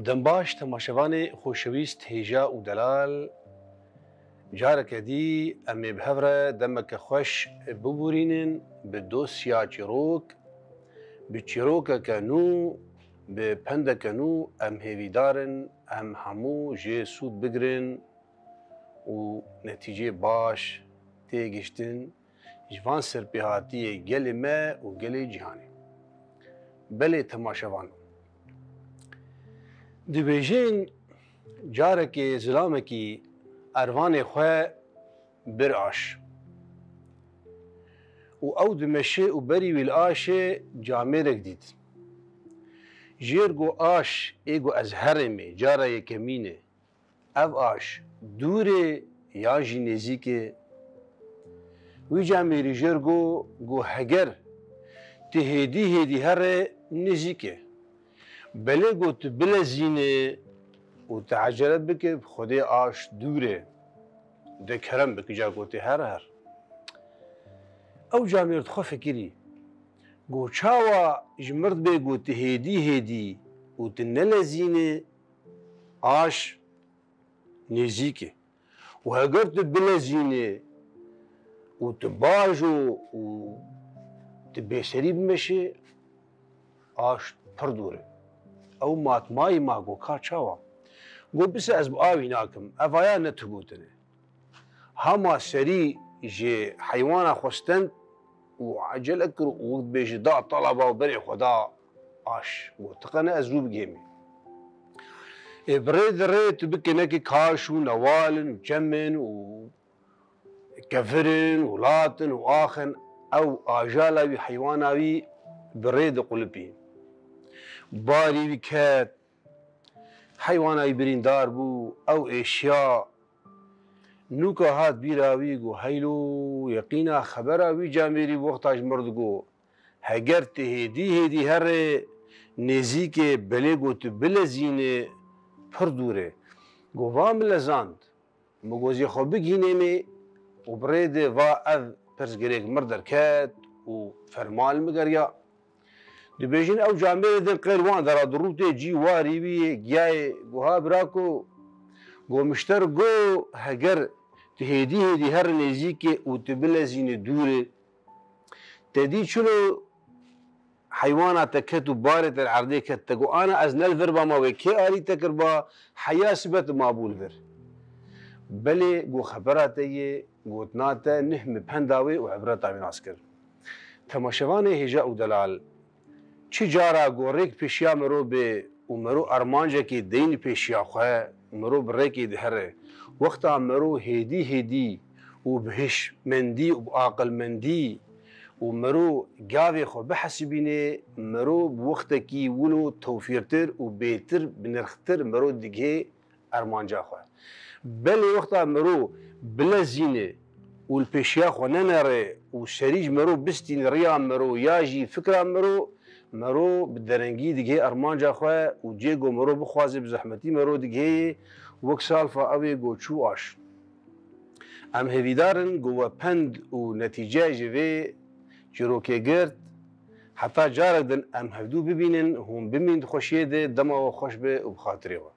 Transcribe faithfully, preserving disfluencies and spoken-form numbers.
Dem baş temaşevanê xoşewîst, hêja û delal. Careke dî em ê bi hev re demeke xweş bibûrînin bi dosya çîrok, bi çîrokeke nû, bi pendeke nû. Em hêvîdar in em hemû jê sûd bigirin û netîceyê baş tê gihiştin ji van serpêhatiyê gelê me û gelê cîhanê. Belê temaşevano, dibêjin carekê zilamekî ervanê xwe bir aş û ew dimeşe û berî wî li aşê camêrek dît. Jêr got, aş ê ku ez herêmê cara yekemîn e. Ev aş dûr e ya jî nêzîk e? Wî camêrî jêr got, got, heger tu hêdî hêdî here, nêzîk e. Belê got tu bilezîne û tu ecele bike, bi Xwedê aş dûr e. De kerem bike, ca got tê here here. Ew camêr di xwe fikirî, got, çawa ji mir dibê got tu hêdî hêdî û tu nelezîne, aş nêzîk e. Û heger tu bilezîne û tu bajo û tu bêserî bimeşe, aş pir dûr e. Ew matmayî ma got, ka çawa? Got, bise ez bi awî nakim. Evaya ne tu gotine. Hema serî ji heywana xwe stend û ecele kir û wek dibêje da talaba û berê xwe da aş. Got, tiqene ez zû bigihêmê. Ê bi rê di rê tu bike, nekî kaş û newal in û çem in û kevir in û lat in û ax in. Ew ajala wî, heywana wî bi rê diqulipî. Barî wî ket, heywana wî birîndar bû, ew êşiya. Nûka hat bîra wî, got, heylo, yeqîna xebera wî camêrî wexta ji mir digot, heger tu hêdî hêdî here, nêzîk e, belê got tu bilezîne, pir dûr e. Got, va min lezand, min got ez ê xwe bigihînêmê û bi rê de va ev pirsgirêk mir derket û ferman li min geriya. Dibêjin ew camêrê din qêr wan dera dirûtê cî warî wî yê giyayê guha birako. Got, mişter got, heger tu hêdî hêdî here nêzîk e û tu bilezîne dûr e. Te dî çilo heywana te ket û barê te li erdê ket, te got, ana ez ne li vir bama, wê kê alî te kir ba, heya sibe tu mabû li vir. Belê got, xebera te yê, gotina te nihmi penda wê û ibreta wê nas kir. Temaşevanê hêja û delal, çi cara gorêk pêşiya mero bê û mero armancekê deyne pêşiya xwe, mero bi rêkê dihere. Wexta mero hêdî hêdî û bi hişmendî û bi aqilmendî û mero gavê xwe bihesibîne, mero bi wextekî wilo tewfîrtir û bêtir, bi nirxtir mero digihê armanca xwe. Belê wexta mero bilezîne û li pêşiya xwe nenere û serî ji mero bistîne riya mero ya jî fikra mero, mero bi derengî digihê armanca xwe û cê ku mero bixwaze bi zehmetî mero digihê yê, wek salfa ew ê ku çû aş. Em hêvîdar in ku we pend û netîce ji vê çîrokê girt. Heta carek din em hevdû bibînin, hûn bimîn di xweşiyê de, dema we xweş be û bi xatirê we.